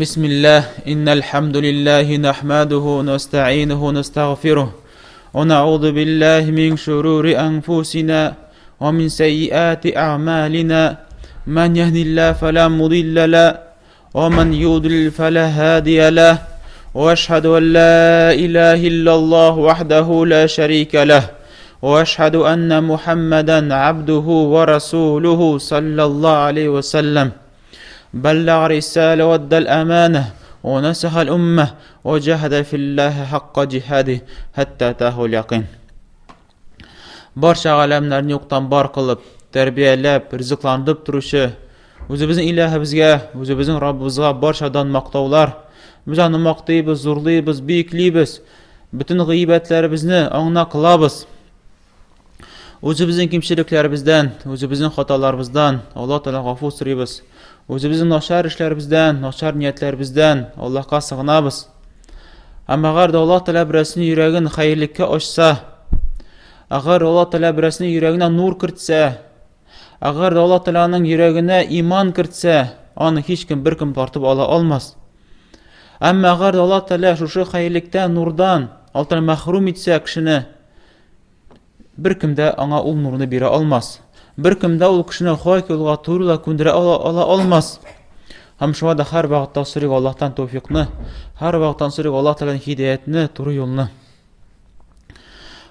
بسم الله إن الحمد لله نحمده ونستعينه ونستغفره ونعوذ بالله من شرور أنفسنا ومن سيئات أعمالنا من يهد الله فلا مضل له ومن يضلل فلا هادي له وأشهد أن لا إله إلا الله وحده لا شريك له وأشهد أن محمدا عبده ورسوله صلى الله عليه وسلم بلغ رسالة ودى الأمانة ونسح الأمة وجاهد في الله حق جهاده حتى أتاه اليقين Барча галәмнәрне юктан бар кылып, тәрбияләп, ризыкландырып торучы үзебезнең иләһебезгә, үзебезнең Раббыбызга барчадан мактаулар. Без аны мактыйбыз, зурлыйбыз, биеклибез. Бөтен гыйбәтләребезне аңына кылабыз. Үзебезнең кимчелекләребездән, үзебезнең хаталарыбыздан Аллаһ Тәгалә гафу сорыйбыз. Үзебезнең начар эшләребездән, начар ниятләребездән Аллаһка сыгынабыз. Һәм әгәр дә Аллаһ Тәгалә берәрсенең йөрәген хәерлеккә ачса, әгәр Аллаһ Тәгалә берәрсенең йөрәгенә нур кертсә, әгәр дә Аллаһ Тәгалә аның йөрәгенә иман кертсә, аны һичкем беркем тартып ала алмас. Әмма әгәр дә Аллаһ Тәгалә шушы хәерлектән, нурдан Аллаһ Тәгалә мәхрүм итсә кешене, Беркем дә аңа ул нурны бирә алмас. Беркем дә ул кешене хак юлга, туры юлга күндерә ала, ала алмас. Һәм шуңа да һәр вакытта сорыйк Аллаһтан тәүфикны, һәр вакыттан сорыйк Аллаһ Тәгаләдән һидәятне, туры юлны.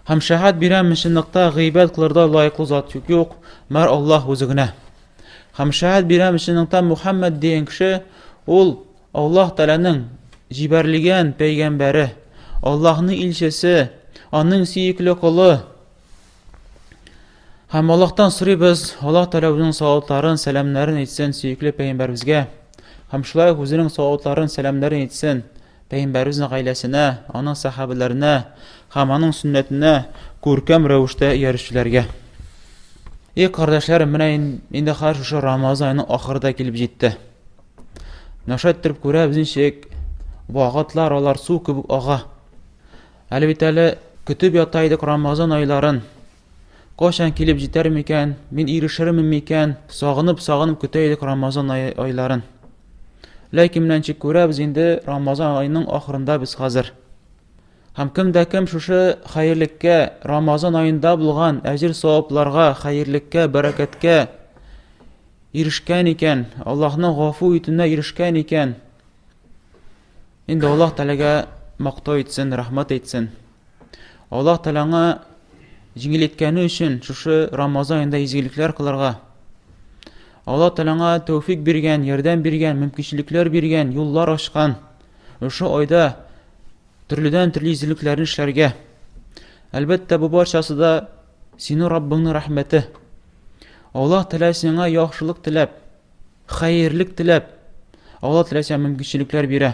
Һәм шәһәт бирәм, чынлыкта гыйбәт кылырдай лаеклы зат юк, юк, мәр Аллаһ үзе генә. Һәм шәһәт бирәм, чынлыкта Мухаммад дигән кеше ул Аллаһ Тәгаләнең җибәрелгән пәйгамбәре, Аллаһның илчесе, аның сөекле колы. Һәм Аллаһтан сорыйбыз, Аллаһ Тәгалә үзенең салаватларын, сәламнәрен әйтсен сөекле пәйгамбәребезгә. Һәм шулай ук үзенең салаватларын, сәламнәрен әйтсен пәйгамбәребезнең гаиләсенә, аның сәхабәләренә һәм аның сөннәтенә күркәм рәвештә иярүчеләргә. И кардәшләрем, менә инде хәзер шушы Рамазан аеның ахыры да килеп җитте. Наша иттереп күрәбез ничек вакытлар алар су кебек ага. Әле бит әле көтеп ята идек Рамазан айларын. Кайчан килеп җитәр микән, мин ирешермен микән, сагынып-сагынып көтә идек Рамазан айларын. Ләкин менә ничек күрәбез инде Рамазан аеның ахырында без хәзер. Һәм кем дә кем шушы хәерлеккә, Рамазан аенда булган әҗер-савапларга, хәерлеккә, бәрәкәткә ирешкән икән, Аллаһның гафу итүенә ирешкән икән, инде Аллаһ Тәгаләгә мактау итсен, рәхмәт әйтсен. Аллаһ Тәгалә аңа җиңел иткәне өчен шушы Рамазан аенда изгелекләр кылырга. Аллаһ Тәгалә аңа тәүфик биргән, ярдәм биргән, мөмкинчелекләр биргән, юллар ачкан. Шушы айда төрледән-төрле изгелекләрне эшләргә. Әлбәттә, бу барчасы да синең Раббыңның рәхмәте. Аллаһ Тәгалә сиңа яхшылык теләп, хәерлек теләп, Аллаһ Тәгалә сиңа мөмкинчелекләр бирә.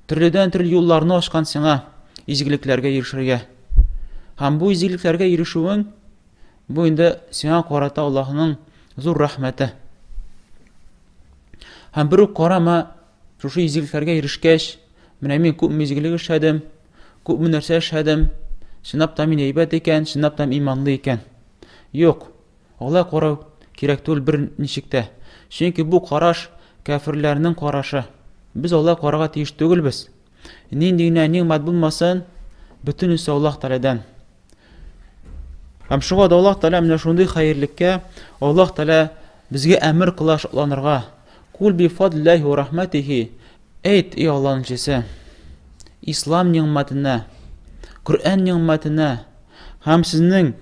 Төрледән-төрле юлларны ачкан сиңа изгелекләргә ирешергә. Һәм бу изгелекләргә ирешүең бу инде сиңа карата Аллаһның зур рәхмәте. Һәм бер үк карама, шушы изгелекләргә ирешкәч, менә мин күпме изгелек эшләдем, күпме нәрсә эшләдем, чынлап та мин әйбәт икән, чынлап та иманлы икән. Юк, алай карау кирәк түгел бер ничек тә. Чөнки бу караш кәферләрнең карашы. Без алай карарга тиеш түгелбез. Нинди генә нигъмәт булмасын, бөтенесе Аллаһ Тәгаләдән. Һәм шуңа да Аллаһ Тәгалә менә шундый хәерлеккә Аллаһ Тәгалә безгә әмер кыла шатланырга. Кул би фадлиллаһи ва рахматихи. Әйт, эй Аллаһның илчесе, Ислам нигъмәтенә, Коръән нигъмәтенә һәм сезнең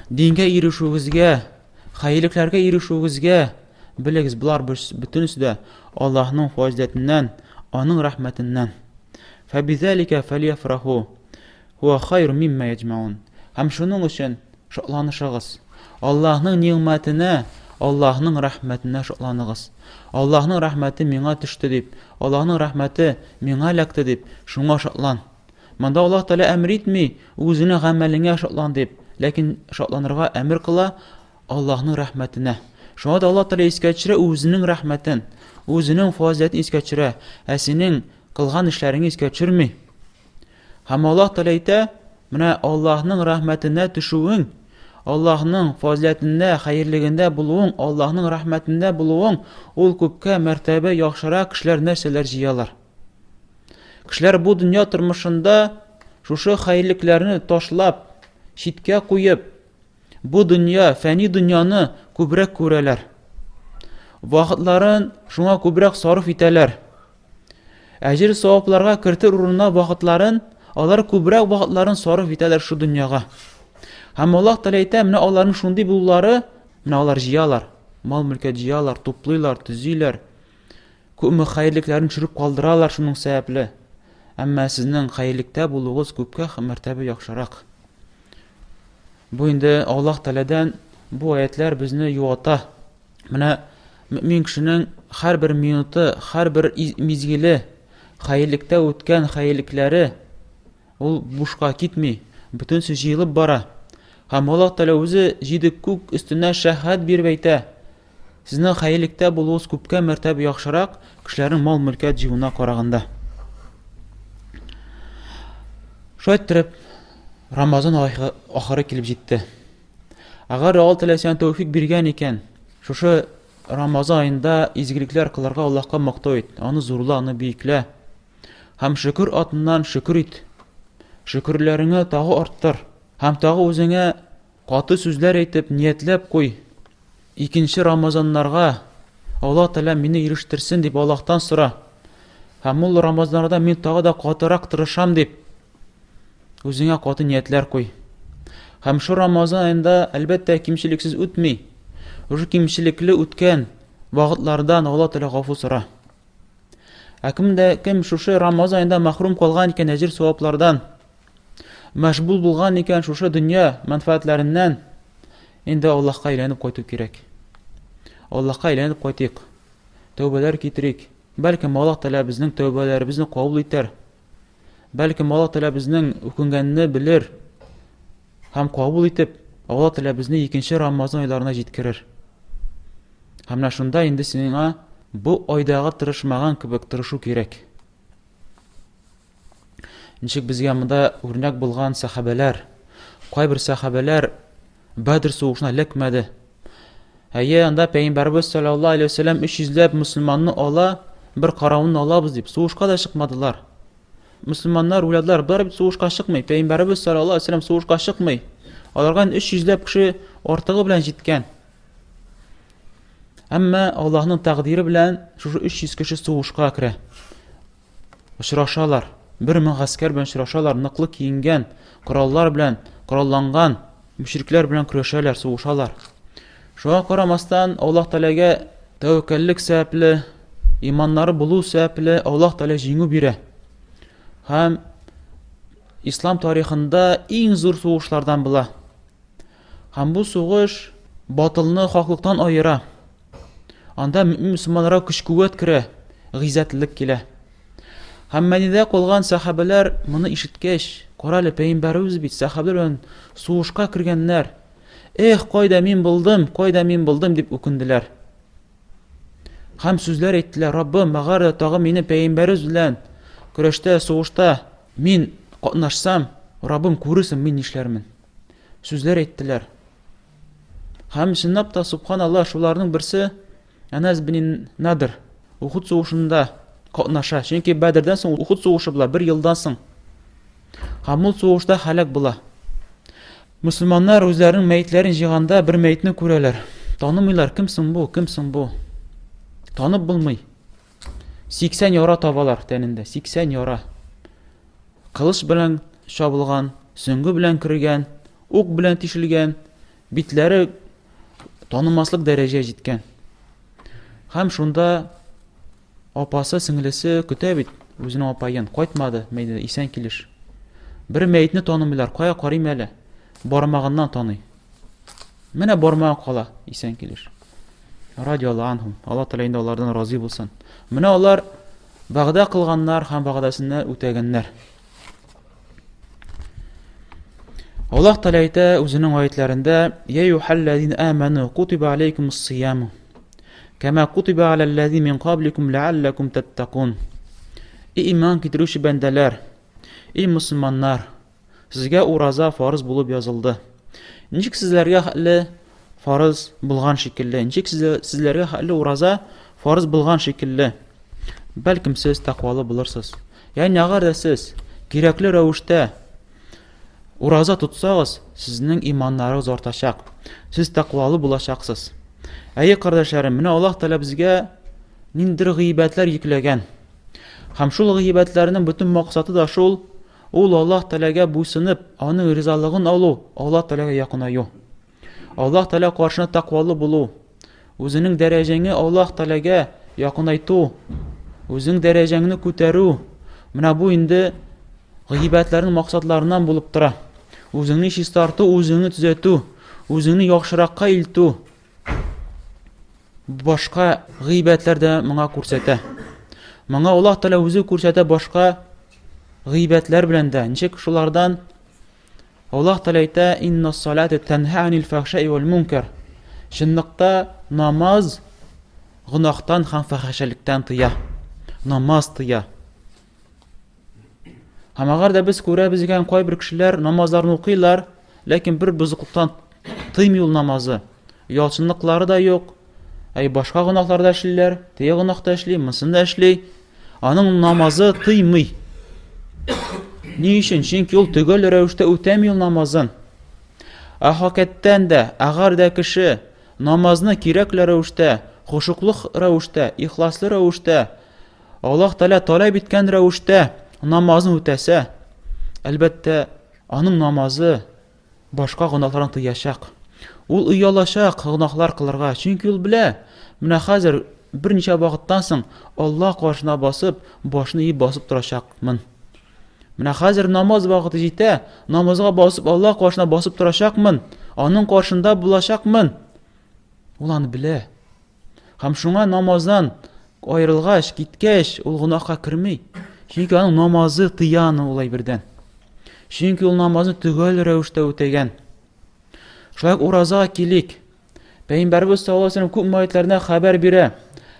дингә ирешүегезгә, хәерлекләргә ирешүегезгә белегез, болар бөтенесе дә Аллаһның фазиләтеннән, аның рәхмәтеннән. Фәбизалика фәлияфраху. Һуа хайру мимма яҗмаун. Һәм шуның өчен шатланышыгыз. Аллаһның нигъмәтенә, Аллаһның рәхмәтенә шатланыгыз. Аллаһның рәхмәте миңа төште дип, Аллаһның рәхмәте миңа эләкте дип, шуңа шатлан. Монда Аллаһ Тәгалә әмер итми, үзеңнең гамәлеңә шатлан дип, ләкин шатланырга әмер кыла Аллаһның рәхмәтенә. Шуңа да Аллаһ Тәгалә искә төшерә үзенең рәхмәтен, үзенең фазиләтен искә төшерә, ә синең кылган эшләреңне искә төшерми. Һәм Аллаһ Тәгалә әйтә, менә Аллаһның рәхмәтенә төшүең, Аллаһның фазиләтендә, хәерлегендә булуың, Аллаһның рәхмәтендә булуың, ул күпкә мәртәбә яхшырак кешеләр нәрсәләр җыялар. Кешеләр бу дөнья тормышында шушы хәерлекләрне ташлап, читкә куеп, бу дөнья, фәни дөньяны күбрәк күрәләр. Вакытларын шуңа күбрәк сарыф итәләр. Әҗер савапларга кертер урынына вакытларын, алар күбрәк вакытларын сарыф итәләр шу дөньяга. Һәм Аллаһ Тәгалә әйтә, менә аларның шундый булулары, менә алар җыялар, мал-мөлкәт җыялар, туплыйлар, төзиләр. Күпме хәерлекләрен төшереп калдыралар шуның сәбәпле. Әмма сезнең хәерлектә булуыгыз күпкә мәртәбә яхшырак. Бу инде Аллаһ Тәгаләдән бу аятлар безне юата. Менә мөмин кешенең һәрбер минуты, һәрбер мизгеле хәерлектә үткән хәерлекләре ул бушка китми, бөтенесе җыелып бара. Һәм Аллаһ Тәгалә үзе җиде күк өстенә шәһадәт биреп әйтә. Сезнең хәерлектә булуыгыз күпкә мәртәбә яхшырак, кешеләрнең мал-мөлкәт җыюына караганда. Шулай иттереп, Рамазан ахыры килеп җитте. Әгәр Алла Тәгалә сиңа тәүфик биргән икән, шушы Рамазан аенда изгелекләр кылырга Аллаһка мактау ит, аны зурла, аны биеклә. Һәм шөкер атыннан шөкер ит. Шөкерләреңне тагы арттыр. Һәм тагы үзеңә Каты сүзләр әйтеп, ниятләп куй, икенче Рамазаннарга Аллаһ Тәгалә мине ирештерсен дип Аллаһтан сора. Һәм ул Рамазаннарда мин тагы да катырак тырышам дип, үзеңә каты ниятләр куй. Һәм шу Рамазан аенда, әлбәттә, кимчелексез үтми. Уже кимчелекле үткән вакытлардан Аллаһ Тәгалә гафу сора. Ә кем дә кем шушы Рамазан аенда мәхрүм калган икән әҗер саваплардан, мәшгуль булган икән шушы дөнья мәнфәгатьләреннән, инде Аллаһка әйләнеп кайту кирәк. Аллаһка әйләнеп кайтыйк. Тәүбәләр китерик. Бәлкем Аллаһ Тәгалә безнең тәүбәләребезне кабул итәр. Бәлкем Аллаһ Тәгалә безнең үкенгәнне белер һәм кабул итеп, Аллаһ Тәгалә безне икенче Рамазан айларына җиткерер. Һәм менә шунда инде сиңа бу айдагы тырышмаган кебек тырышу кирәк. Ничек безгә монда үрнәк булган сәхабәләр. Кайбер сәхабәләр Бәдр сугышына эләкмәде. Әйе, анда Пәйгамбәрбез саллаллаһу алейһи вәсәлләм 300 ләп мөселманны ала, бер каравылны алабыз дип, сугышка да чыкмадылар. Мөселманнар уйладылар, болар бит сугышка чыкмый. Пәйгамбәрбез саллаллаһу алейһи вәсәлләм сугышка чыкмый. Аларга 300 ләп кеше артыгы белән җиткән. Әмма Аллаһның тәкъдире белән шушы 300 кеше сугышка керә. Очрашалар. 1000 гаскәр белән очрашалар, ныклы киенгән, кораллар белән коралланган мөшрикләр белән көрәшәләр, сугышалар. Шуңа карамастан, Аллаһ Тәгаләгә тәвәккәллек сәбәпле, иманнары булу сәбәпле Аллаһ Тәгалә җиңү бирә. Һәм ислам тарихында иң зур сугышлардан була. Һәм бу сугыш батылны хаклыктан аера. Анда мөселманнарга көч-куәт керә, гыйззәтлелек килә. Һәм Мәдинәдә калган сәхабәләр моны ишеткәч, кара әле, пәйгамбәребез бит сәхабәләр белән сугышка кергәннәр. Эх, кайда мин булдым, кайда мин булдым дип үкенделәр. Һәм сүзләр әйттеләр, Раббым, мәгәр дә тагы мине пәйгамбәребез белән көрәштә, сугышта мин катнашсам, Раббым, күрерсең, мин нишләрмен. Сүзләр әйттеләр. Һәм чынлап та, субханалла, шуларның берсе Әнәс бин Надр Ухуд сугышында катнаша. Чөнки Бәдердән соң Ухуд сугышы була, бер елдан соң. Һәм ул сугышта һәлак була. Мөселманнар үзләренең мәетләрен җыйганда бер мәетне күрәләр. Танымыйлар, кем соң бу, кем соң бу? Танып булмый. 80 яра табалар тәнендә, 80 яра. Кылыч белән чабылган, сөңге белән кергән, ук белән тишелгән, битләре танымаслык дәрәҗәгә җиткән. Һәм шунда апасы, сеңлесе көтә бит үзенең апаен, кайтмады, мәйдә исән килеш. Бер мәетне танымыйлар, кая карыйм әле? Бармагыннан таный. Менә бармагы кала исән килеш. Радиаллаһу анһум. Алла Тәгалә инде алардан разый булсын. Менә алар вәгъдә кылганнар һәм вәгъдәсенә үтәгәннәр. Аллаһ Тәгалә әйтә үзенең аятләрендә: "Я юхаллазина аману кутиба алейкумус сияму кама кутиба алаллази мин кабликум лааллакум таттакун." И иман китерүче бәндәләр, и мусульманнар, сезгә ураза фарыз булып язылды. Ничек сезләргә хәтле фарыз булган шикелле, ничек сезләргә хәтле ураза фарыз булган шикелле. Бәлкем сез тәкъвалы булырсыз. Ягъни әгәр дә сез кирәкле рәвештә ураза тотсагыз, сезнең иманнарыгыз артачак. Сез тәкъвалы булачаксыз. Әйе, кардәшләрем, менә Аллаһ Тәгалә безгә ниндидер гыйбәтләр йөкләгән. Һәм шул гыйбәтләрнең бөтен максаты да шул, ул Аллаһ Тәгаләгә буйсынып, аның ризалыгын алу, Аллаһ Тәгаләгә якынаю. Аллаһ Тәгалә каршына тәкъвалы булу, үзеңнең дәрәҗәңне Аллаһ Тәгаләгә якынайту, үзеңнең дәрәҗәңне күтәрү. Менә бу инде гыйбәтләрнең максатларыннан булып тора. Үзеңне чистарту, үзеңне төзәтү, үзеңне яхшыракка илтү. Башка гыйбәтләр дә моңа күрсәтә. Моңа Аллаһ Тәгалә үзе күрсәтә башка гыйбәтләр белән дә. Ничек шулардан Аллаһ Тәгалә әйтә, «Инна салата тәнһа анил фахшаи вал мункар». Чынлыкта намаз гөнаһтан һәм фәхишәлектән тыя. Намаз тыя. Һәм әгәр дә без күрәбез икән, кайбер кешеләр намазларын укыйлар, ләкин бер бозыклыктан тыймый ул намазы. Ялчынлыклары да юк. Әй, башка гөнаһлар да эшлиләр, теге гөнаһ та эшли, монысын да эшли. Аның намазы тыймый. Ни өчен? Чөнки ул төгәл рәвештә үтәми ул намазын. Ә хакәттән дә, әгәр дә кеше намазны кирәкле рәвештә, хошуклы рәвештә, ихласлы рәвештә, Аллаһ Тәгалә таләп иткән рәвештә намазын үтәсә, әлбәттә, аның намазы башка гөнаһлардан тыячак. Ул оялачак гөнаһлар кылырга, чөнки ул белә, менә хәзер берничә вакыттан соң Аллаһ каршына басып, башны иеп басып торачакмын. Менә хәзер намаз вакыты җитә, намазга басып Аллаһ каршына басып торачакмын, аның каршында булачакмын. Ул аны белә. Һәм шуңа намаздан аерылгач, киткәч, ул гөнаһка керми. Чөнки аның намазы тыя аны ул әйбердән. Чөнки ул намазны төгәл рәвештә үтәгән. Шулай ук уразага килик. Пәйгамбәрбез саллаллаһу алейһи күп аятьләрдә хәбәр бирә.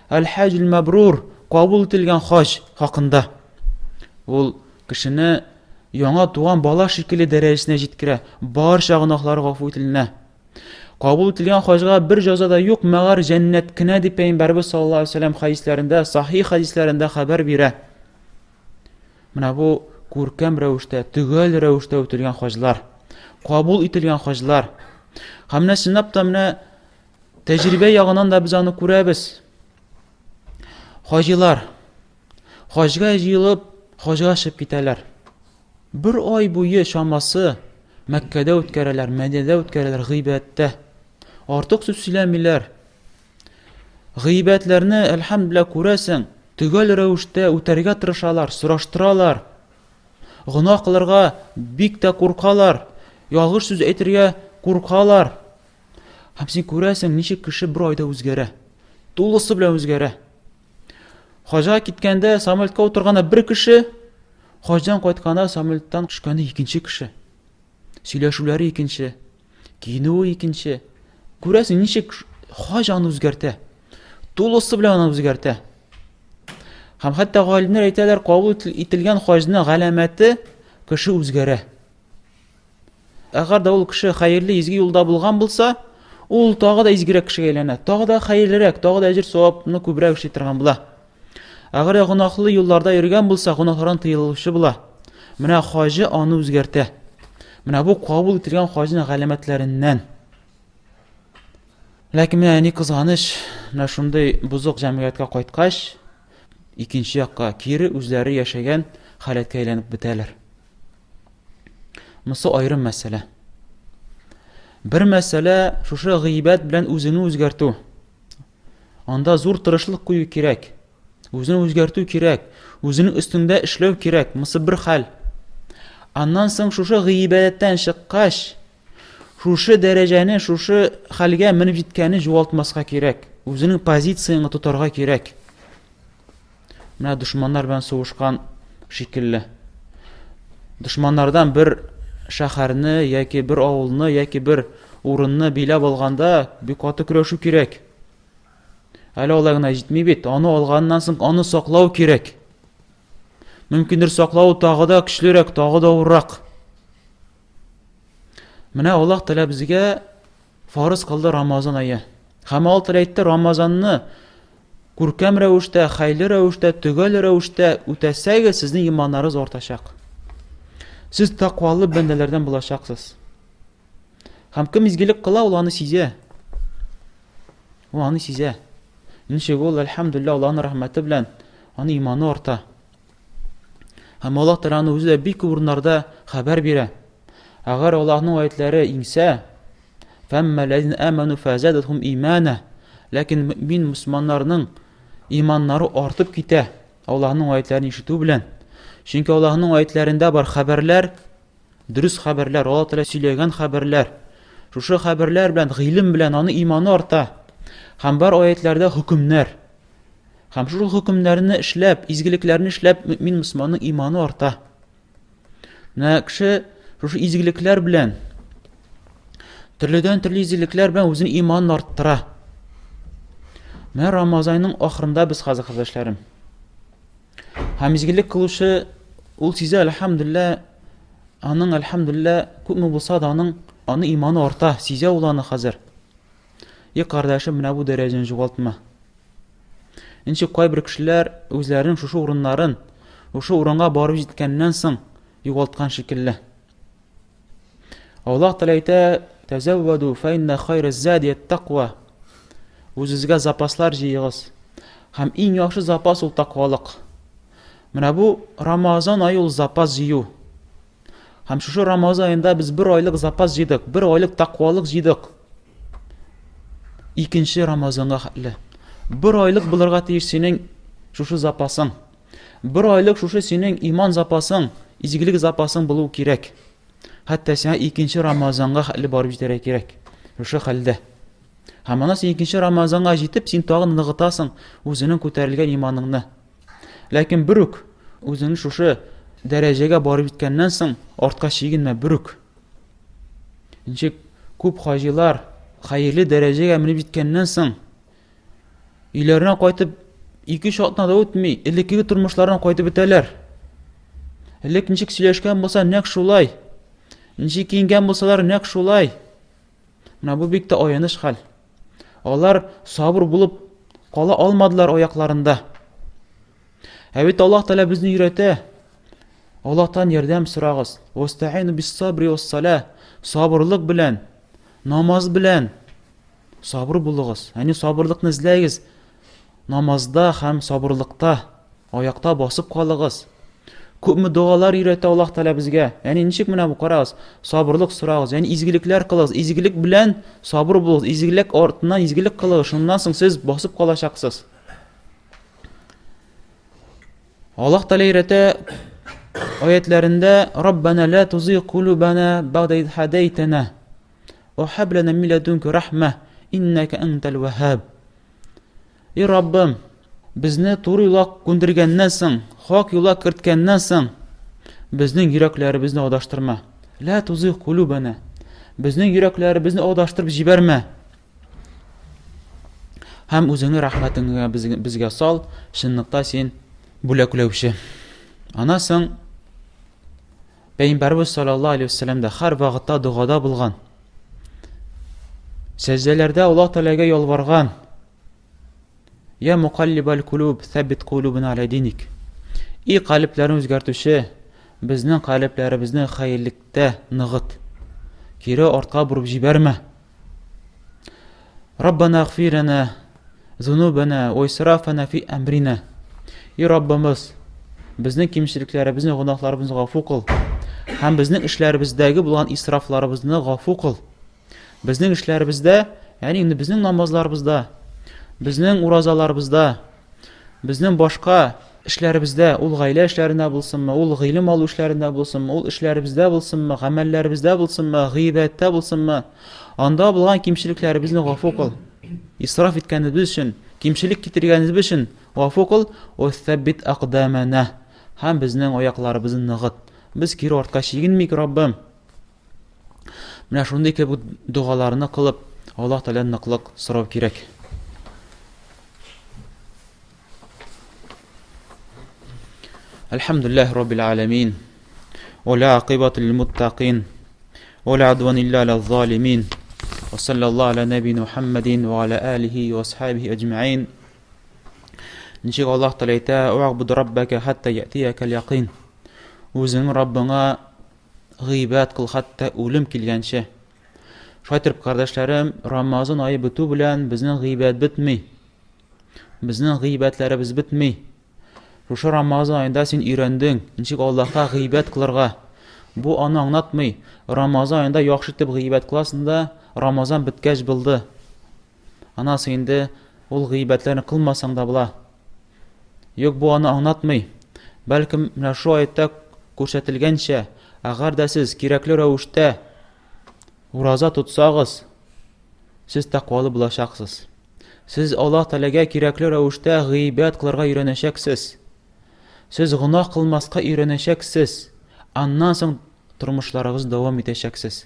Әл-хаҗул мәбрур, кабул ителгән хаҗ хакында. Ул кешене яңа туган бала шикелле дәрәҗәсенә җиткерә. Барча гөнаһлары гафу ителенә. Кабул ителгән хаҗга бер җаза да юк, мәгәр җәннәт кенә дип Пәйгамбәрбез саллаллаһу алейһи вәсәлләм хәдисләрендә, сахих хәдисләрендә хәбәр бирә. Менә бу күркәм рәвештә, төгәл рәвештә үтелгән хаҗлар, кабул ителгән хаҗлар. Һәм менә чынлап та менә тәҗрибә ягыннан да без аны күрәбез. Хаҗилар хаҗга җыелып, хаҗга чыгып китәләр. Бер ай буе чамасы Мәккәдә үткәрәләр, Мәдинәдә үткәрәләр гыйбадәттә. Артык сүз сөйләмиләр. Гыйбадәтләрне, әлхәмдүлилләһ, күрәсең, төгәл рәвештә үтәргә тырышалар, сораштыралар. Гөнаһ кылырга бик тә куркалар, ялгыш сүз әйтергә куркалар. Һәм син күрәсең, ничек кеше бер айда үзгәрә. Тулысы белән үзгәрә. Хаҗга киткәндә самолетка утырганда бер кеше, Хаҗдан кайтканда самолеттан төшкәндә икенче кеше. Сөйләшүләре икенче, киенүе икенче. Күрәсең, ничек хаҗ аны үзгәртә. Тулысы белән аны үзгәртә. Һәм хәтта галимнәр әйтәләр, кабул ителгән хаҗның галәмәте кеше үзгәрә. Әгәр дә ул кеше хәерле, изге юлда булган булса, ул тагы да изгерәк кешегә әйләнә, тагы да хәерлерәк, тагы да әҗер-савапны күбрәк эшли торган була. Әгәр дә гөнаһлы юлларда йөргән булса, гөнаһлардан тыелучы була. Менә хаҗы аны үзгәртә. Менә бу кабул ителгән хаҗның галәмәтләреннән. Ләкин менә ни кызганыч, менә шундый бозык җәмгыятькә кайткач, икенче якка кире үзләре яшәгән халәткә әйләнеп бетәләр. Монысы аерым мәсьәлә. Бер мәсьәлә шушы гыйбәт белән үзеңне үзгәртү. Анда зур тырышлык кую кирәк. Үзеңне үзгәртү кирәк. Үзеңнең өстеңдә эшләү кирәк. Монысы бер хәл. Аннан соң шушы гыйбадәттән чыккач, шушы дәрәҗәне, шушы хәлгә менеп җиткәнне югалтмаска кирәк. Үзеңнең позицияңне тотарга кирәк. Менә дошманнар белән сугышкан шикелле. Дошманнардан бер шәһәрне яки бер авылны яки бер урынны биләп алганда бик каты көрәшү кирәк. Әле алай гына җитми бит. Аны алганнан соң аны саклау кирәк. Мөмкиндер саклау тагы да көчлерәк, тагы да авыррак. Менә Аллаһ Тәгалә безгә фарыз кылды Рамазан ае. Һәм Аллаһ Тәгалә әйтте, Рамазанны күркәм рәвештә, хәйле рәвештә, төгәл рәвештә үтәсәгез, сезнең иманнарыгыз артачак. Сез тәкъвалы бәндәләрдән булачаксыз. Һәм кем изгелек кыла, ул аны сизә. Ул аны сизә. Ничек ул, әлхәмдүлилләһ, Аллаһның рәхмәте белән аны иманы арта. Һәм Аллаһ Тәгалә аны үзе дә бик күп урыннарда хәбәр бирә. Әгәр Аллаһның аятләре иңсә, фәммә ләзин аману фазадатхум имана. Ләкин мөмин мөселманнарның иманнары артып китә Аллаһның аятләрен ишетү белән. Чөнки Аллаһның аятләрендә бар хәбәрләр, дөрес хәбәрләр, Аллаһ Тәгалә сөйләгән хәбәрләр. Шушы хәбәрләр белән, гыйлем белән аның иманы арта. Һәм бар аятләрдә хөкемнәр. Һәм шул хөкемнәрне эшләп, изгелекләрне эшләп, мөмин мөселманның иманы арта. Менә кеше шушы изгелекләр белән төрледән төрле изгелекләр белән үзенең иманын арттыра. Менә Рамазанның ахырында без хәзер, кардәшләрем. Һәм изгелек кылучы ул сизә, әлхәмдүлиллә, аның әлхәмдүлиллә күпме булса да аның аны иманы арта, сизә ул аны хәзер. И кардәшем, менә бу дәрәҗәне югалтма. Ничек кайбер кешеләр үзләренең шушы урыннарын, шушы урынга барып җиткәннән соң югалткан шикелле. Аллаһ Тәгалә әйтә, "Тәзәввәду фа инна хайра зади ат-таква." Үзегезгә запаслар җыегыз. Һәм иң яхшы запас ул таквалык. Менә бу Рамазан ае ул запас җыю. Һәм шушы Рамазан аенда без бер айлык запас җыйдык, бер айлык таквалык җыйдык. Икенче Рамазанга хәтле. Бер айлык булырга тиеш синең шушы запасың. Бер айлык шушы синең иман запасың, изгелек запасың булу кирәк. Хәтта сиңа икенче Рамазанга хәтле барып җитәргә кирәк. Шушы хәлдә. Һәм ана син икенче Рамазанга җитеп, син тагын ныгытасың үзенең күтәрелгән иманыңны. Ләкин бер үк үзеңне шушы дәрәҗәгә барып җиткәннән соң артка чигенмә бер үк. Ничек күп хаҗилар хәерле дәрәҗәгә менеп җиткәннән соң өйләренә кайтып ике-өч атна да үтми, элеккеге тормышларына кайтып бетәләр. Элек ничек сөйләшкән булса, нәкъ шулай. Ничек киенгән булсалар, нәкъ шулай. Менә бу бик тә аяныч хәл. Алар сабыр булып кала алмадылар аякларында. Ә бит Аллаһ Тәгалә безне өйрәтә. Аллаһтан ярдәм сорагыз. Вастаину бис-сабри вас-сала. Сабырлык белән, намаз белән сабыр булыгыз. Ягъни сабырлыкны эзләгез. Намазда һәм сабырлыкта аякта басып калыгыз. Күпме догалар өйрәтә Аллаһ Тәгалә безгә. Ягъни ничек менә бу карагыз, сабырлык сорагыз, ягъни изгелекләр кылыгыз, изгелек белән сабыр булыгыз, изгелек артыннан изгелек кылыгыз, шуннан соң сез басып калачаксыз. Аллаһ Тәгалә өйрәтә аятләрендә Раббана ла тузигъ кулубана бәгъдә из һадәйтәнә ва һаб лана мин ләдүнкә рахмә иннәкә әнтәл ваһһаб. И Раббым, безне туры юлга күндергәннән соң, хак юлга керткәннән соң, безнең йөрәкләребезне адаштырма. Лә тузигъ кулубана. Безнең йөрәкләребезне адаштырып җибәрмә. Һәм үзеңнең рәхмәтеңне безгә сал, чынлыкта син бүләкләүче. Ана соң Пәйгамбәрбез саллаллаһу алейһи вәсәлләм дә һәр вакытта догада булган. Сәҗдәләрдә Аллаһ Тәгаләгә ялварган. Я мукаллибал кулуб, сәббит кулубына аля диник. И калебләрне үзгәртүче, безнең калебләребезне хәерлектә ныгыт. Кире артка борып җибәрмә. Раббана гфир лана зунубана ва исрафана фи әмрина. И Раббымыз, безнең кимчелекләребезне, гөнаһларыбызны гафу кыл. Һәм безнең эшләребездәге булган исрафларыбызны гафу кыл. Безнең эшләребездә, ягъни инде безнең намазларыбызда, безнең уразаларыбызда, Безнең башка эшләребездә, ул гаилә эшләрендә булсынмы, ул гыйлем алу эшләрендә булсынмы, ул эшләребездә булсынмы, гамәлләребездә булсынмы, гыйбадәттә булсынмы, анда булган кимчелекләребезне гафу кыл. Исраф иткәнебез өчен, кимчелек китергәнебез өчен гафу кыл, ва сәббит акдамана. Һәм безнең аякларыбызны ныгыт. Без кире артка чигенмик, Раббым. Менә шундый кебек догаларны кылып, Аллаһ Тәгаләдән ныклык сорау кирәк. Әлхәмдүлилләһ Раббил аләмин. Ва ла акыйбату лил муттакин. Ва ла адван илля аля залимин. Ва саллаллаху аля набина Мухаммадин ва аля алихи ва асхабихи аджмаин. Ничек Аллаһ Тәгалә әйтә: "Угбуд раббака хатта ятиякал якин". Үзеңнең Раббыңа гыйбадәт кыл хәтта үлем килгәнче. Шулай итеп, кардәшләрем, Рамазан ае бетү белән безнең гыйбадәт бетми. Безнең гыйбадәтләребез бетми. Шушы Рамазан аенда син өйрәндең, ничек Аллаһка гыйбадәт кылырга. Бу аны аңлатмый. Рамазан аенда яхшы итеп гыйбадәт кыласың да, Рамазан беткәч булды. Анасы инде ул гыйбадәтләрне кылмасаң да була. Юк, бу аны аңлатмый. Бәлкем, менә шу аятта күрсәтелгәнчә, әгәр дә сез кирәкле рәвештә ураза тотсагыз, сез тәкъвалы булачаксыз. Сез Аллаһ Тәгаләгә кирәкле рәвештә гыйбадәт кылырга өйрәнәчәксез. Сез гөнаһ кылмаска өйрәнәчәксез. Аннан соң тормышларыгыз дәвам итәчәксез.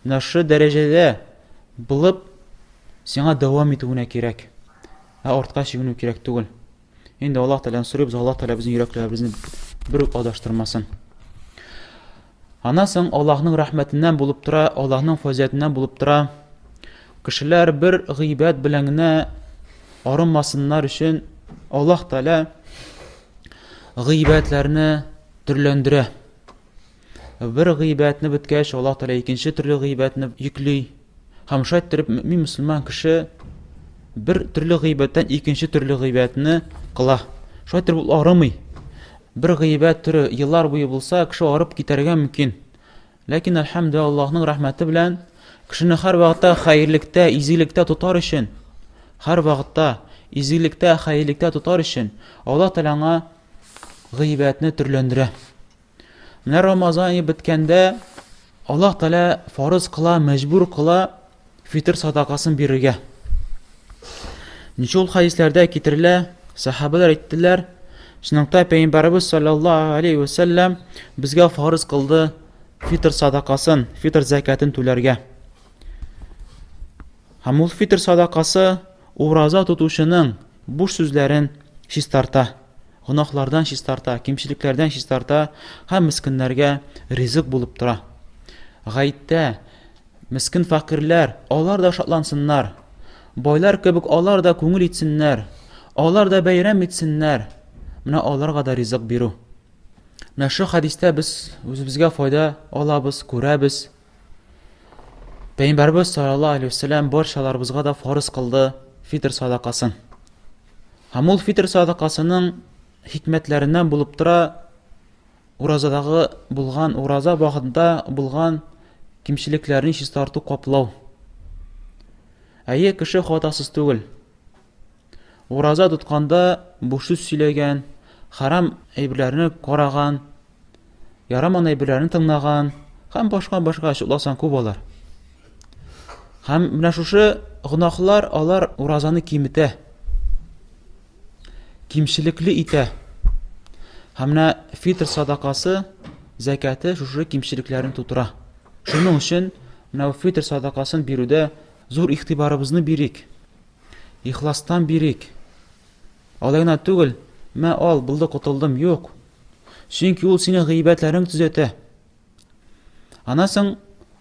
Менә шушы дәрәҗәдә булып, сиңа дәвам итү генә кирәк. Ә артка чигенү кирәк түгел. Инде Аллаһ Тәгаләдән сорыйбыз, Аллаһ Тәгалә безнең йөрәкләребезне бер үк адаштырмасын. Аннан соң Аллаһның рәхмәтеннән булып тора, Аллаһның фазыйләтеннән булып тора. Кешеләр бер гыйбадәт белән генә арынмасыннар өчен Аллаһ Тәгалә гыйбадәтләрне төрләндерә. Бер гыйбадәтне беткәч, Аллаһ Тәгалә икенче төрле гыйбадәтне йөкли. Һәм шулай иттереп мөэмин мөселман кеше бер төрле гыйбадәттән икенче төрле гыйбадәтне кыла. Шулай иттереп ул арымый. Бер гыйбадәт төре еллар буе булса, кеше арып китәргә мөмкин. Ләкин әлхәмдүлилләһ Аллаһның рәхмәте белән кешене һәрвакытта хәерлектә, изгелектә тотар өчен, һәрвакытта изгелектә, хәерлектә тотар өчен Аллаһ Тәгалә аңа гыйбадәтне төрләндерә. Менә Рамазан ае беткәндә Аллаһ Тәгалә фарыз кыла, мәҗбүр кыла фитр садакасын бирергә. Ничә ул хәдисләрдә китерелә, сахабалар әйттеләр, чынлыкта Пәйгамбәребез саллаллаһу алейхи ва сәлләм безгә фарыз кылды фитр садакасын, фитр зәкятын түләргә. Һәм ул фитр садакасы ураза тотучының буш сүзләрен чистарта, гөнаһлардан чистарта, кимчелекләрдән чистарта һәм мескеннәргә ризык булып тора. Гаеттә мескен фәкыйрьләр, алар да шатлансыннар. Байлар кебек алар да күңел итсеннәр. Алар да бәйрәм итсеннәр. Менә аларга да ризык бирү. Менә шу хәдистә без үзебезгә файда алабыз, күрәбез. Пәйгамбәрбез саллаллаһу алейһи вәсәлләм барчаларыбызга да фарыз кылды фитр садакасын. Һәм ул фитр садакасының хикмәтләреннән булып тора уразадагы булган ураза вакытында булган кимчелекләрне чистарту, каплау. Әйе, кеше хатасыз түгел. Ураза тотканда буш сүз сөйләгән, харам әйберләрне караган, яраман әйберләрне тыңлаган һәм башка-башка чутласаң күп алар. Һәм менә шушы гөнаһлар алар уразаны киметә. Кимчелекле итә. Һәм менә фитр садакасы, зәкяте шушы кимчелекләрен тутыра. Шуның өчен менә фитр садакасын бирүдә зур игътибарыбызны бирик. Ихластан бирик. Алай гына түгел, мә ал, булды, котылдым, юк. Чөнки ул синең гыйбәтләрең төзәтә. Аннан соң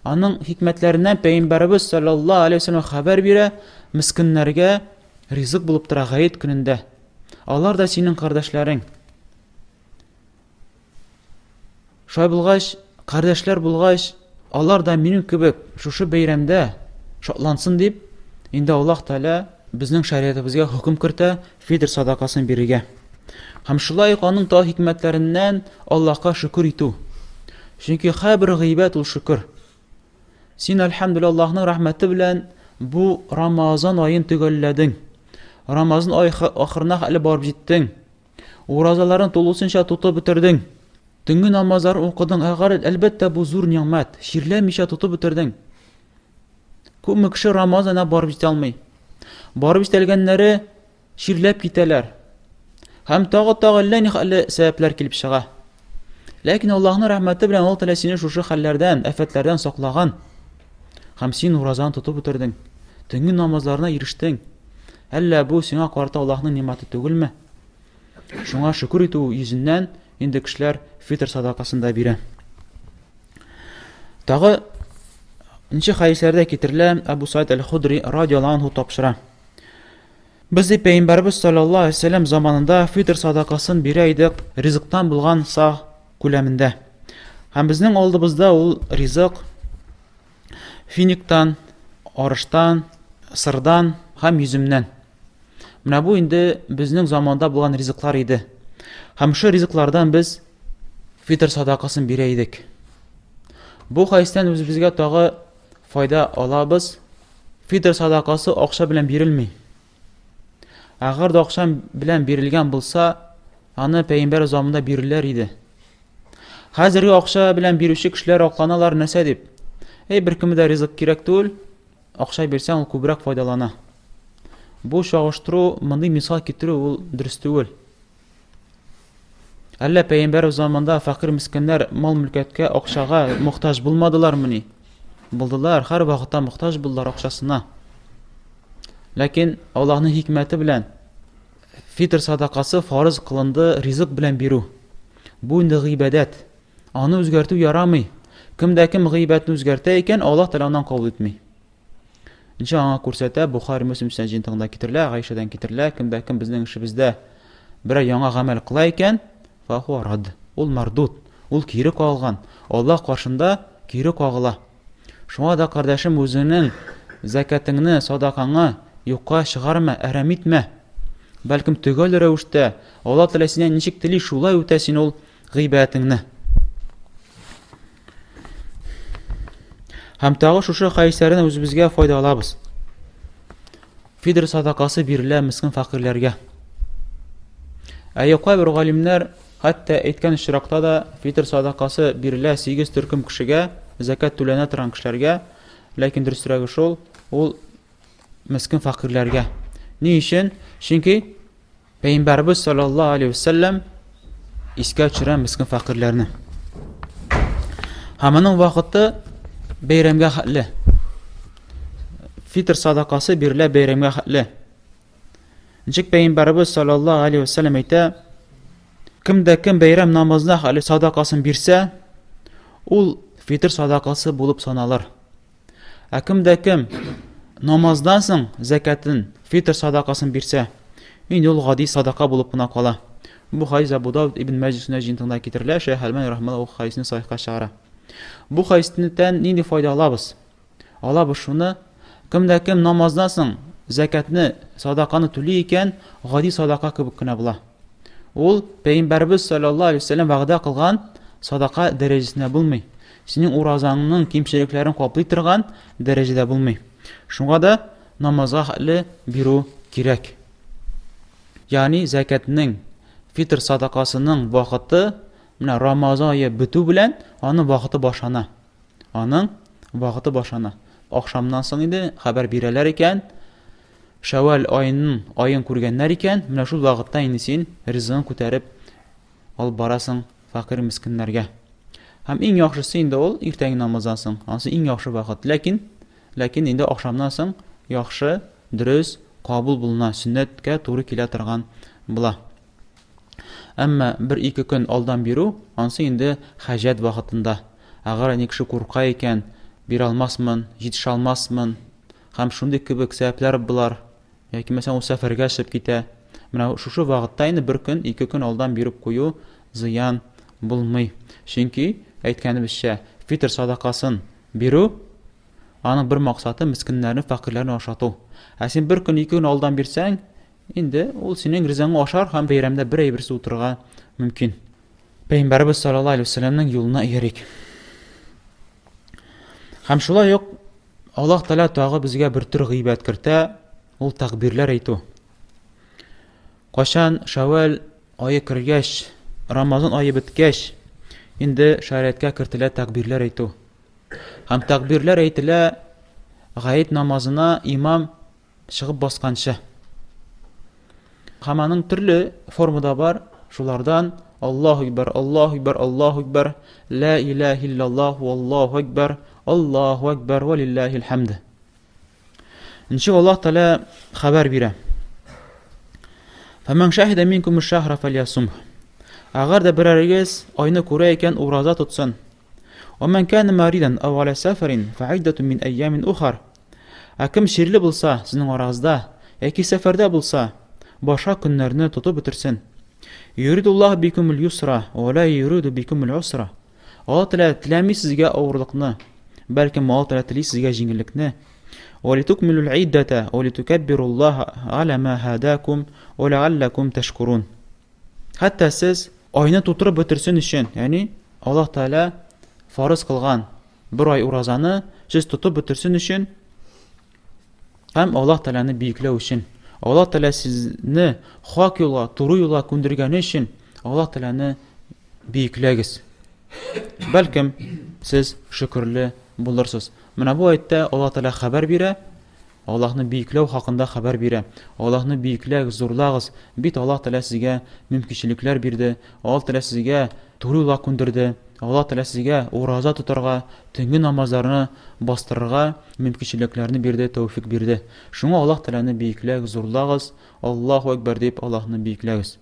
аның хикмәтләреннән Пәйгамбәребез саллаллаһу алейһи вәсәлләм хәбәр бирә, мескеннәргә ризык булып тора гает көнендә. Алар да синең кардәшләрең. Шулай булгач, кардәшләр булгач, алар да минем кебек шушы бәйрәмдә шатлансын дип, инде Аллаһ Тәгалә безнең шәригатебезгә хөкем кертә фитр садакасын бирергә. Һәм шулай ук аның тагы хикмәтләреннән Аллаһка шөкер итү. Чөнки һәрбер гыйбадәт ул шөкер. Син, әлхәмдүлилләһ, Аллаһның рәхмәте белән бу Рамазан аен төгәлләдең. Рамазан ае ахырына хәтле барып җиттең. Уразаларын тулысынча тотып бетердең. Төнге намазларын укыдың. Әгәр, әлбәттә, бу зур нигъмәт. Чирләмичә тотып бетердең. Күпме кеше Рамазанга барып җитә алмый. Барып җитәлгәннәре чирләп китәләр. Һәм тагы-тагы әллә ни хәлле сәбәпләр килеп чыга. Ләкин Аллаһның рәхмәте белән Аллаһ Тәгалә сине шушы хәлләрдән, афәтләрдән саклаган. Һәм син уразаны тотып бетердең. Төнге намазларына ирештең. Әллә бу сиңа карата Аллаһның ниматы түгелме? Шуңа шөкер итү йөзеннән инде кешеләр фитр садакасын да бирә. Тагы Нче хәдисләрдә китерелә, Әбу Саид әл-Худри радиаллаһу анһу тапшыра. Без ди пәйгамбәрбез саллаллаһу алейһи вәсәлләм заманында фитр садакасын бирә идек ризыктан булган саг күләмендә. Һәм безнең алдыбызда ул ризык финиктан, арыштан, сырдан һәм йөземнән. Менә бу инде безнең заманда булган ризыклар иде. Һәм шул ризыклардан без фитр садакасын бирә идек. Бу хәдистән үзебезгә тагы файда алабыз. Фитр садакасы акча белән бирелми. Әгәр дә акча белән бирелгән булса, аны пәйгамбәр заманында бирелер иде. Хәзерге акча белән бирүче кешеләр акланалар нәрсә дип? Эй, беркемгә дә ризык кирәк түгел, акча бирсәң, ул күбрәк файдалана. Бу чагыштыру, мондый мисал китерү ул дөрес түгел. Әллә пәйгамбәр заманында фәкыйрь мескеннәр мал-мөлкәткә, акчага мохтаҗ булмадылармыни? Булдылар, һәр вакытта мохтаҗ булдылар акчасына. Ләкин Аллаһның хикмәте белән фитр садакасы фарыз кылынды ризык белән бирү. Бу инде гыйбадәт. Аны үзгәртү ярамый. Кем дә кем гыйбадәтне үзгәртә икән, Аллаһ Тәгалә аннан кабул итми. Ничә аңа күрсәтә, Бухари Мөслим сән җыентыгында китерелә, Гайшәдән китерелә, кемдә кем безнең эшебездә берәр яңа гамәл кыла икән, фахуа рад. Ул мардуд, ул кире кагылган. Аллаһ каршында кире кагыла. Шуңа да, кардәшем, үзеңнең зәкәтеңне, садакаңны юкка чыгарма, әрәм итмә. Бәлкем төгәл рәвештә Аллаһ Тәгалә синнән ничек тели, шулай үтә син ул гыйбадәтеңне. Һәм тагы шушы хәдисләрдән үзебезгә файда алабыз. Фидр садакасы бирелә мескен фәкыйрьләргә. Ә кайбер галимнәр хәтта әйткән очракта да фитр садакасы бирелә 8 төркем кешегә, зәкят түләнә торган кешеләргә, ләкин дөресрәге шул, ул мескен фәкыйрьләргә. Ни өчен? Чөнки Пәйгамбәребез саллаллаһу алейһи вәсәлләм искә төшерә мескен фәкыйрьләрне. Һәм аның вакыты бәйрәмгә хәтле. Фитр садакасы бирелә бәйрәмгә хәтле. Ничек пәйгамбәребез саллаллаһу алейһи вәсәлләм әйтә, кем дә кем бәйрәм намазына хәле садакасын бирсә, ул фитр садакасы булып саналыр. Ә кем дә кем намаздан соң зәкәтен, фитр садакасын бирсә, инде ул гади садака булып кына кала. Бу хадис Абу Дауд ибн Мәҗә сөннәт җыентыгында китерелә, Шәйх Әлбани рахимәһуллаһ ул хадисне сахихка чыгара. Бу хадистән нинди файда алабыз? Алабыз шуны, кем дә кем намаздан соң зәкәтне, садаканы түли икән, гади садака кебек кенә була. Ул Пәйгамбәребез саллаллаһу алейһи вәсәлләм вәгъдә кылган садака дәрәҗәсендә булмый. Синең уразаңның кимчелекләрен каплый торган дәрәҗәдә булмый. Шуңа да намазга хәтле бирү кирәк. Ягъни зәкәтнең, фитр садакасының вакыты менә Рамазан ае бетү белән аның вакыты башлана. Аның вакыты башлана. Ахшамнан соң инде хәбәр бирәләр икән, Шәвәл аеның аен күргәннәр икән, менә шул вакытта инде син ризыгын күтәреп алып барасың фәкыйрь мескеннәргә. Һәм иң яхшысы инде ул иртәнге намаздан соң. Ансы иң яхшы вакыт. Ләкин, ләкин инде ахшамнан соң яхшы, дөрес, кабул булына, сөннәткә туры килә торган була. Әмма бер-ике көн алдан бирү, ансы инде хаҗәт вакытында. Әгәр әни кеше курка икән, бирә алмасмын, җитешә алмасмын, һәм шундый кебек сәбәпләр болар, яки мәсәлән ул сәфәргә чыгып китә. Менә шушы вакытта инде бер көн, ике көн алдан биреп кую зыян булмый. Чөнки, әйткәнебезчә, фитр садакасын бирү, аның бер максаты мескеннәрне, фәкыйрьләрне ашату. Ә син бер көн, ике көн алдан бирсәң, Инде ул синең ризаңны ашар һәм бәйрәмдә бер әйберсез утырырга мөмкин. Пәйгамбәребез саллаллаһу алейһи вәсәлләмнең юлына иярик. Һәм шулай ук Аллаһ Тәгалә тагы безгә бер төр гыйбәт кертә, ул тәкбирләр әйтү. Кайчан Шәвәл ае кергәч, Рамазан ае беткәч, инде шәригатькә кертелә тәкбирләр әйтү. Һәм тәкбирләр әйтелә гает намазына имам Чыгып басканчы. Һәм аның төрле формада бар, шулардан Аллаһу акбар, Аллаһу акбар, Аллаһу акбар, ла илаһа иллаллаһ, валлаһу акбар, Аллаһу акбар, ва лиллаһил хамд. Ничек Аллаһ Тәгалә хәбәр бирә. Фәмән шаһида минкум шахра фальясум. Әгәр дә берәрегез айны күрә икән, ураза тотсын. Ва ман кана маридан ау аля сафарин фаиддату мин айямин ухар. Ә кем чирле булса сезнең арагызда, яки сәфәрдә булса, башка көннәрне тотып бетерсен. Юридуллаһ бикумул юсра, ва ла юриду бикумул усра. Аллаһ Тәгалә теләми сезгә авырлыкны, бәлкем Аллаһ Тәгалә тели сезгә җиңеллекне. Ва литукмилул иддата, ва литукаббируллаһ аля ма һадакум, ва ләаллакум ташкурун. Хәтта сез айны тутырып бетерсен өчен, ягъни Аллаһ Тәгалә фарыз кылган бер ай уразаны сез тотып бетерсен өчен һәм Аллаһ Тәгаләне биекләү өчен, Аллаһ Тәгалә сезне хак юлга, туры юлга күндергәне өчен Аллаһ Тәгаләне биекләгез. Бәлкем, сез шөкерле булырсыз. Менә бу әйттә Аллаһ Тәгалә хәбәр бирә, Аллаһны биекләү хакында хәбәр бирә. Аллаһны биекләгез, зурлагыз. Бит Аллаһ Тәгалә сезгә мөмкинчелекләр бирде. Аллаһ Тәгалә сезгә туры юлга күндерде. Аллаһ Тәгалә сезгә ураза тотарга, төнге намазларны бастырырга мөмкинчелекләрне бирде, тәүфик бирде. Шуңа Аллаһ Тәгаләне биекләгез, зурлагыз. Аллаһу әкбәр дип Аллаһны биекләгез.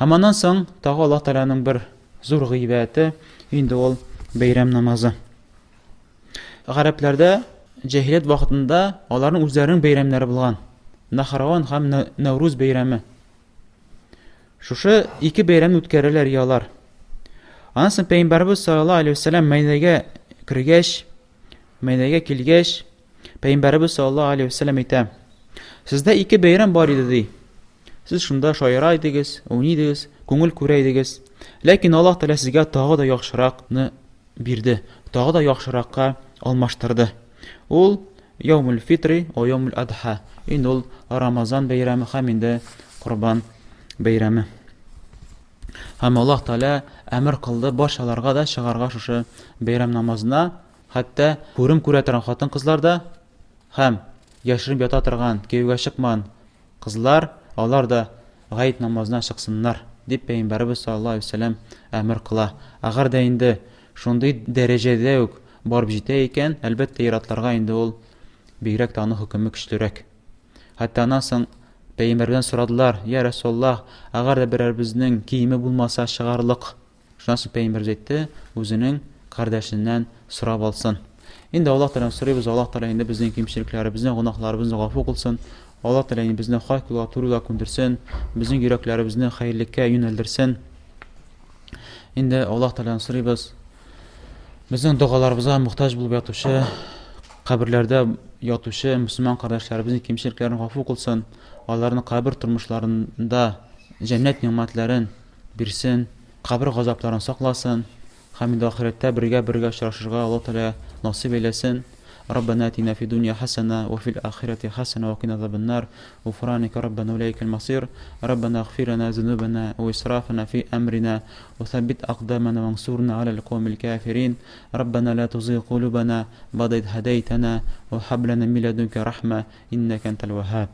Һәм аннан соң тагы Аллаһ Тәгаләнең бер зур гыйбадәте, инде ул бәйрәм намазы. Гарәпләрдә җәһилият вакытында аларның үзләренең бәйрәмнәре булган. Нахраван һәм Нәүрүз бәйрәме. Шушы ике бәйрәмне үткәрәләр ялар. Аннан соң Пәйгамбәрбез саллаллаһу алейһи вәсәлләм Мәдинәгә кергәч, Мәдинәгә килгәч, Пәйгамбәрбез саллаллаһу алейһи вәсәлләм әйтә: "Сездә ике бәйрәм бар иде", ди. Сез шунда шаяра идегез, уйный идегез, күңел күрә идегез. Ләкин Аллаһ Тәгалә сезгә тагы да яхшыракны бирде, тагы да яхшыракка алмаштырды. Ул Яумул фитри о яумул адха. Инде ул Рамазан бәйрәме һәм инде Корбан бәйрәме. Һәм Аллаһ Тәгалә әмер кылды барчаларга да чыгарга шушы бәйрәм намазына, хәтта күрем күрә торган хатын-кызлар да һәм яшереп ята торган, кияүгә чыкмаган Кызлар, алар да гает намазына чыксыннар, дип Пәйгамбәребез саллаллаһу алейһи ва сәлләм әмер кыла. Әгәр дә инде шундый дәрәҗәдә үк барып җитә икән, әлбәттә, ир-атларга инде ул бигрәк тә аның хөкеме көчлерәк. Хәтта аннан соң Пәйгамбәрдән сорадылар, Я Рәсулаллаһ, әгәр дә берәребезнең киеме булмаса чыгарлык, Шуннан соң пәйгамбәребез әйтте, үзенең кардәшеннән сорап алсын. Инде Аллаһ Тәгаләдән сорыйбыз, Аллаһ Тәгалә инде безнең кимчелекләребезне, гөнаһларыбызны гафу кылсын. Аллаһ Тәгалә инде безне хак юлга, туры юлга күндерсен, безнең йөрәкләребезне хәерлеккә юнәлдерсен. Инде Аллаһ Тәгаләдән сорыйбыз, безнең догаларыбызга мохтаҗ булып ятучы, каберләрдә ятучы мөселман кардәшләребезнең кимчелекләрен гафу кылсын, аларны кабер тормышларында җәннәт нигъмәтләрен бирсен, кабер газапларын сакласын һәм инде ахирәттә бергә-бергә очрашырга Аллаһ Тәгалә насыйп әйләсен. Раббана атина фид дунья хасана ва фил ахирати хасана ва кина азабаннар. Гуфраника раббана ва иләйкәл масир. Раббана игъфир лана зунубана ва исрафана фи амрина ва саббит акдамана вансурна аля аль-каумил кафирин. Раббана ла тузигъ кулубана бада из һадайтана ва хаб лана мин ләдүнкә рахма иннәкә антал ваһһаб.